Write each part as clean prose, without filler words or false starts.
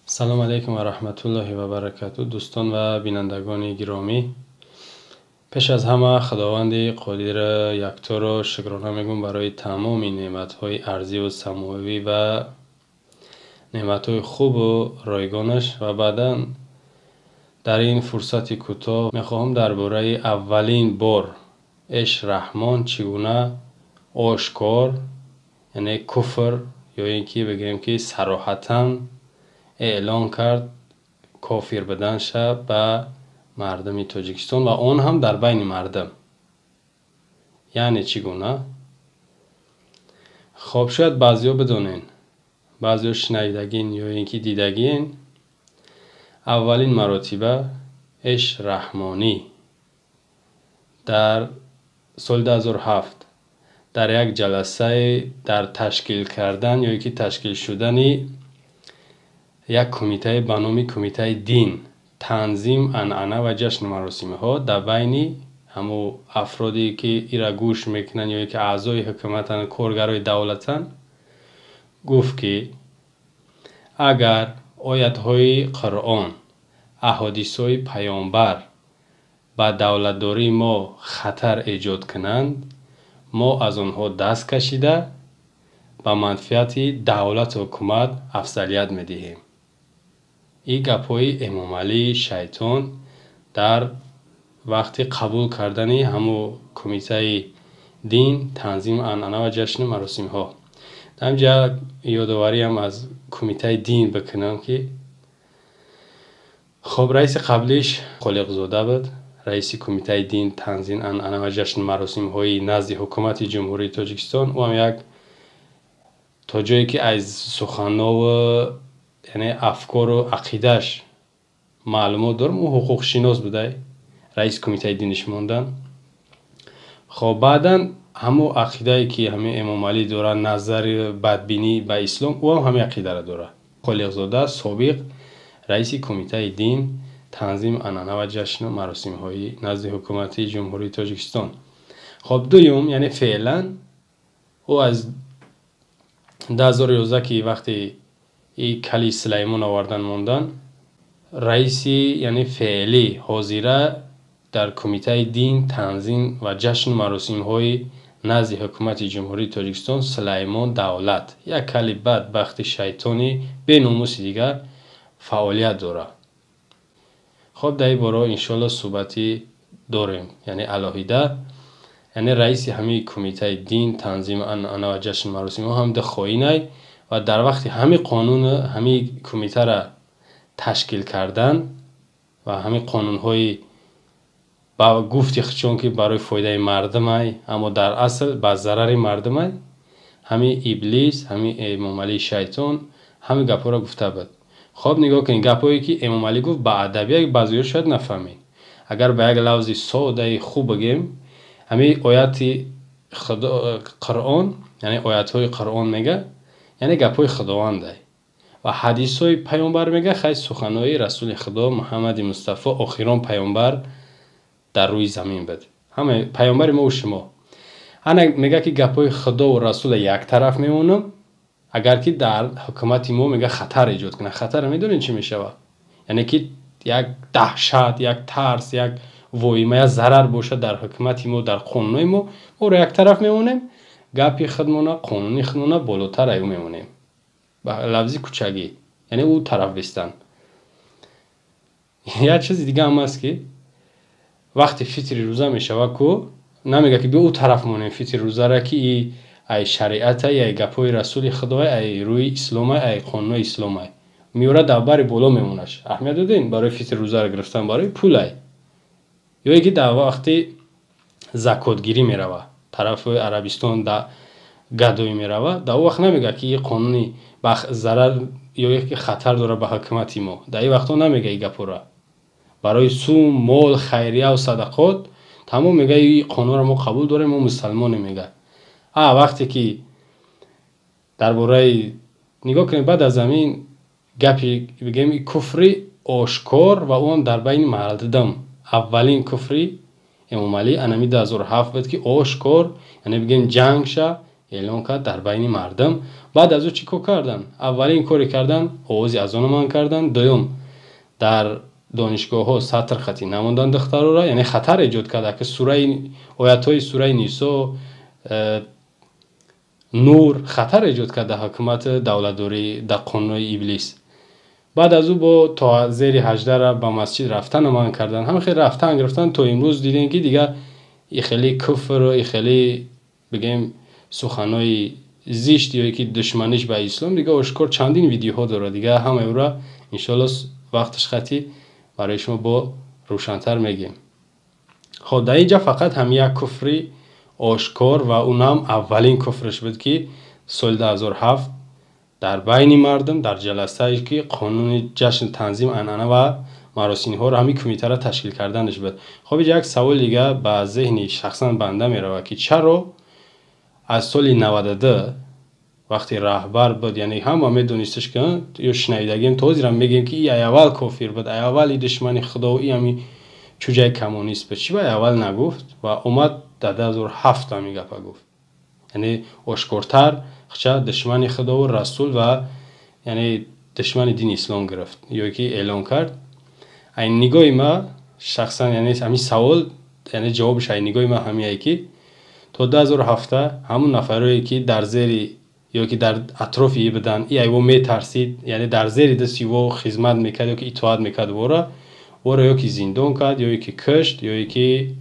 Салом алейкум ва раҳматуллоҳи ва баракату, дӯстон ва бинандагони гиромӣ. Пеш аз ҳама Худованди Қодир якторо шукрона мегӯм барои тамоми неъматҳои арзиву самовӣ ва неъматҳои хубу ройгонаш, ва баъдан дар ин фурсати кӯтоҳ мехоҳам дар бораи аввалин бор Эш Раҳмон чӣ гуна ошкор, яъне куфр ё ин ки бигӯем ки сароҳатан эълон кард кофир буданша ба мардуми Тоҷикистон ва он ҳам дар байни мардум. Яъне чӣ гуна? Хоб, шояд баъзеҳо бидонен, баъзеҳо шунавидагин ё ин ки дидагин. Аввалин маротиба Эш Раҳмонӣ дар соли 2007 дар як ҷаласае дар ташкил кардан ё ки ташкил шудани як кумитае ба номи Кумитаи дин, танзим, анъана ва ҷашну маросимҳо дар байни ҳамун афроде ки ира гӯш мекунанд ё ки аъзои ҳукуматанд, коргарои давлатанд, гуфт ки агар оятҳои Қуръон, аҳодисҳои паёмбар ба давлатдории мо хатар эҷод кунанд, мо аз онҳо даст кашида ба манфиати давлату ҳукумат афзалият медиҳем. Ин гапҳои Эмомалии шайтон дар вақти қабул кардани ҳамун Кумитаи дин, танзим, анъана ва ҷашну маросимҳо. Дар ин ҷа ёдовариам аз Кумитаи дин бикунам ки хоб, раиси қаблиш Холиқзода буд, раиси Кумитаи дин, танзим, анъана ва ҷашну маросимҳои назди ҳукумати Ҷумҳурии Тоҷикистон. Ӯ ҳам як то ҷое ки аз суханову яъне афкору ақидааш маълумот дорам, ӯ ҳуқуқшинос будай, раиси Кумитаи диниш мондан. Хоб, баъдан ҳамун ақидае ки ҳамин Эмомалӣ дорад, назари бадбинӣ ба ислом, ӯ ҳам ҳамин ақидаро дорад. Холиқзода, собиқ раиси Кумитаи дин, танзим, анъана ва ҷашну маросимҳои назди ҳукумати Ҷумҳурии Тоҷикистон. Хоб, дуюм, яъне феълан ӯ аз 2011 ки вақте и кали Сулаймон овардан мондан, раиси яъне феълӣ ҳозира дар Кумитаи дин, танзим ва ҷашну маросимҳои назди ҳукумати Ҷумҳурии Тоҷикистон Сулаймон Давлат, як кали бадбахти шайтони беномуси дигар фаъолият дорад. Хоб, дар ин бора иншоалло суҳбатӣ дорем, яъне алоҳида. Яъне раиси ҳамин Кумитаи дин, танзим, анъана ва ҷашну маросимҳо ҳам ду хоинай ва дар вақти ҳамин қонун ҳамин кумитаро ташкил кардан ва ҳамин қонунҳои ба гуфти чун ки барои фоидаи мардумай, аммо дар асл ба зарари мардумай, ҳамин иблис, ҳамин Эмомалии шайтон ҳамин гапҳоро гуфта буд. Хоб, нигоҳ кунед, гапҳое ки Эмомалӣ гуфт ба адабият баъзеҳо шояд нафаҳмед. Агар ба як лавзи содаи хуб бигем, ҳамин ояти Қуръон, яъне оятҳои Қуръон мега, яъне гапҳои Худовандай, ва ҳадисҳои паёмбар мега, хай, суханҳои Расули Худо Муҳаммади Мустафо, охирон паёмбар дар рӯи замин буд, ҳама паёмбари мову шумо. Ана мега ки гапҳои Худову Расула як тараф мемонам, агар ки дар ҳукумати мо мега хатар эҷод кунад. Хатарро медонед чӣ мешавад? Яъне ки як даҳшат, як тарс, як воима, як зарар бошад дар ҳукумати мо, дар қонунҳои мо, моро як тараф мемонем, гапи худмона, қонуни худмона болотар аю мемонем. Ба лавзи кӯчагӣ, яъне ӯ тараф бистан. Як чизи дига ҳам аст ки вақте фитри рӯза мешавад ку, намега ки биё ӯ тараф монем фитри рӯзара, ки и ай шариата, ай гапҳои Расули Худоай, ай рӯи исломай, ай қонунҳои исломай, меёра дар бари боло мемонаш. Аҳамият додем, барои фитри рӯзаро гирифтан барои пулай. Ё ин ки дар вақти закотгирӣ мерава, тарафи Арабистон да гадоӣ мерава, дар он вақт намега ки и қонуни ба зарар ё ки хатар дорад ба ҳукумати мо. Дар ин вақтҳо намега и гапҳоро. Барои сум, мол, хайрияву садақот тамом мега, и қонунро мо қабул дорем, мо мусалмонем, мега. А вақте ки дар бораи нигоҳ кунем, баъд аз ҳамин гапи бигем куфри ошкор ва ӯ ҳам дар байни мардум, аввалин куфри Эмомалӣ анами 2007 буд ки ошкор, яъне бигем ҷанг ша. Эълон кард дар байни мардум. Баъд аз ӯ чӣ кор кардан? Аввалин коре кардан, овози азона манъ кардан. Дуюм, дар донишгоҳҳо сатр хатӣ намондан духтарора, яъне хатар эҷод карда ки сураи, оятҳои сураи Нисо, Нур хатар эҷод карда ҳукумати давлатдорӣ дар қонунҳои иблис. Баъд аз ӯ бо то зери 18-ра ба масҷид рафтана манъ кардан. Ҳама хел рафтан гирифтан. То имрӯз дидем, ки дигар и хеле куфру и хеле, бигем, суханҳои зишт ё ки душманиш ба ислом дигар ошкор чандин видеоҳо дорад. Дигар ҳамаи ӯра иншоалло вақташ хати барои шумо бо рӯшантар мегӯем. Хоб, дар ин ҷа фақат ҳам як куфри ошкор ва унам аввалин куфрш буд, ки соли 2007 дар байни мардум дар ҷаласае, ки қонуни ҷашн, танзим, анъана ва маросимҳоро ҳамин кумитаро ташкил карданаш буд. Хоб, инҷа як саволи дига ба зеҳни шахсан банда меравад, ки чаро аз соли 92, вақте раҳбар буд, яъне ҳама медонисташ, ки ё шунавидагием, то ҳозирам мегӯем, ки и аввал кофир буд, аввал и душмани худо, и ҳами чуҷаи коммунист буд, чӣ ба аввал нагуфт ва омад дар 2007 ҳамин гапа гуфт? Яъне ошкортар хча душмани худову расул ва яъне душмани дини ислом гирифт ё ки эълон кард. Ай нигоҳи ма шахсан, яъне ҳамин савол, яъне ҷавобаш ай нигоҳи ма ҳамияе, ки то 2007 ҳамун нафарое, ки дар зери ё ки дар атрофи и буданд, и айво метарсид, яъне дар зери дасти во хизмат мекард ё ки итоат мекард, вора ё ки зиндон кард, ё ки кушт, ё ки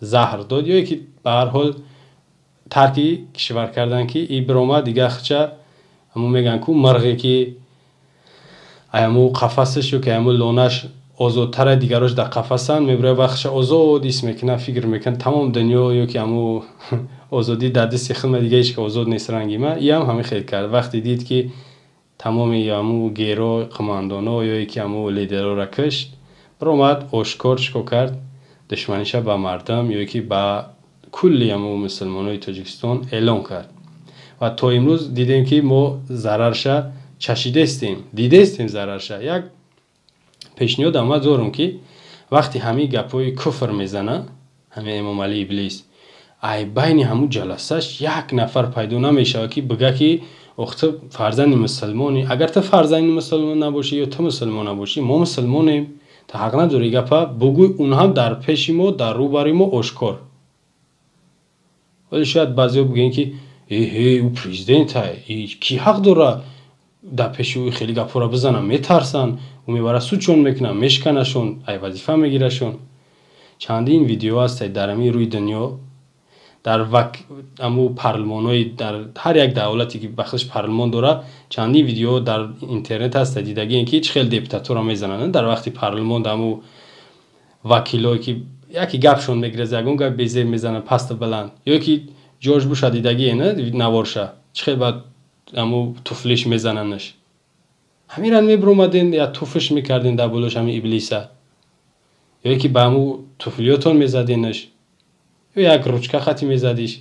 заҳр дод, ё ки ба ҳар ҳол тарки кишвар кардан, ки и биромад дигар хча ҳамун мегӯянд ку, мирғе ки ҳамун қафасаш ё ки ҳамун лонаш озодтара, дигарош дар қафасанд, мебирояд вақтша озод ҳис мекунад, фикр мекунад, тамом дунё ё ки ҳамун озодӣ дар дасти худма, дига ҳеч ка озод нест ранги ма. Иам ҳамин хел кард. Вақте дид, ки тамоми ҳамун геро, қумандоно ё ки ҳамун лидерора кушт, биромад ошкор чӣ кор кард? Душманиша ба мардум ё ки ба кулли ҳамун мусулмонои Тоҷикистон эълон кард. Ва то имрӯз дидем, ки мо зарарша чашидестем, дидестем зарарша. Як пешниҳод ама дорум, ки вақти ҳамин гапҳои куфр мезана ҳамин Эмомалӣ иблис, ай байни ҳамун ҷаласаш як нафар пайдо намешавад, ки бига, ки ох, ту фарзанди мусулмонӣ, агар ту фарзанди мусулмон набошӣ ё ту мусулмон набошӣ, мо мусулмонем, ту ҳақ надорӣ гапа бугӯй, он ҳам дар пеши мо, дар рӯбари мо ошкор. Вале шояд баъзеҳо бигӯянд, ки эҳе, ӯ президентай, кӣ ҳақ дора дар пеши ӯ хеле гапҳоро бизанам? Метарсанд, ӯ мебара судшон мекунад, мешканашон, ай вазифа мегирашон. Чандин видео ҳаст дар ҳамин рӯи дунё, дар ҳамун парлумонҳои дар ҳар як давлате, ки ба худаш парлумон дорад, чандин видео дар интернет ҳаст, дидагием, ки чӣ хел депутатҳоро мезананд дар вақти парлумон, ҳамун вакилое, ки яке гапшон мегирад, ягон гап безеб мезанад, пасту баланд, ё ки ҷош буша, дидагие наворша, чӣ хел ба ҳамун туфлиш мезананаш. Ҳаминран мебиромаден, я туфш мекарден дар болош ҳамин иблиса, ё ки ба ҳамун туфлиётон мезаденаш, ё як ручка хати мезадиш,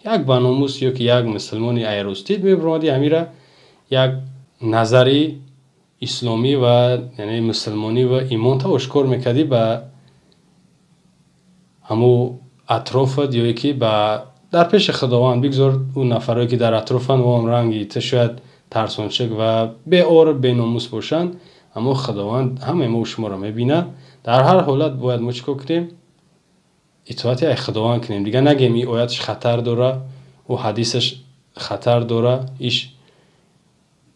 як баномус ё ки як мусулмони айростид мебиромади, ҳамира як назари исломӣ ва яъне мусулмонӣ ва имонта ошкор мекардӣ ба ҳамун атрофат ё ки ба дар пеши Худованд. Бигзор ӯ нафарое, ки дар атрофанд, оам ранги ту шояд тарсончик ва беор, беномус бошанд, аммо Худованд ҳамаи мо шуморо мебинад. Дар ҳар ҳолат бояд мо чӣ кор кунем? Итоати ай Худованд кунем. Дигар нагем, ин ояташ хатар дора, ӯ ҳадисаш хатар дора, иш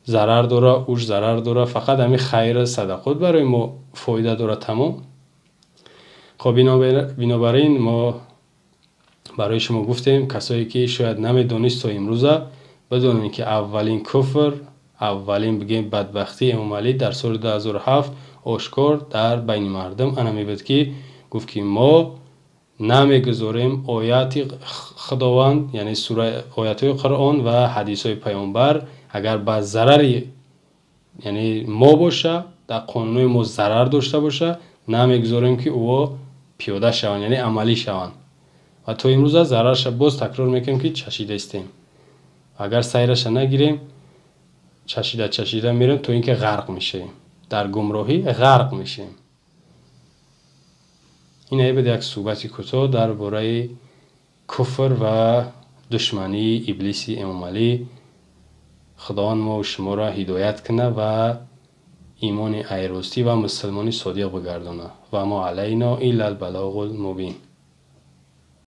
зарар дора, уш зарар дора. Фақат ҳамин хайру садақот барои мо фоида дора, тамом. Хоб, бинобар ин мо барои шумо гуфтем, касое ки шояд намедонист, то имрӯза бидонем, ки аввалин куфр, аввалин, бигем, бадбахтии Эмомалӣ дар соли 2007 ошкор дар байни мардум ана мебуд, ки гуфт, ки мо намегузорем ояти Худованд, яъне оятҳои Қуръон ва ҳадисҳои Паёмбар, агар ба зарари яъне мо боша, дар қонунҳои мо зарар дошта боша, намегузорем, ки ӯо пиёда шаванд, яъне амалӣ шаванд. Ва то имрӯза зарарша, боз такрор мекунем, ки чашидаистем. Агар сайраша нагирем, чашида чашида мерем, то ин ки ғарқ мешавем, дар гумроҳӣ ғарқ мешавем. Ин буд як суҳбати кӯтоҳ дар бораи куфр ва Душмании иблиси Эмомалӣ. Худованд мо шуморо ҳидоят кунад ва имони айростӣ ва мусулмони содиқ бигардонад. Ва мо алайно иллал балоғул мубин.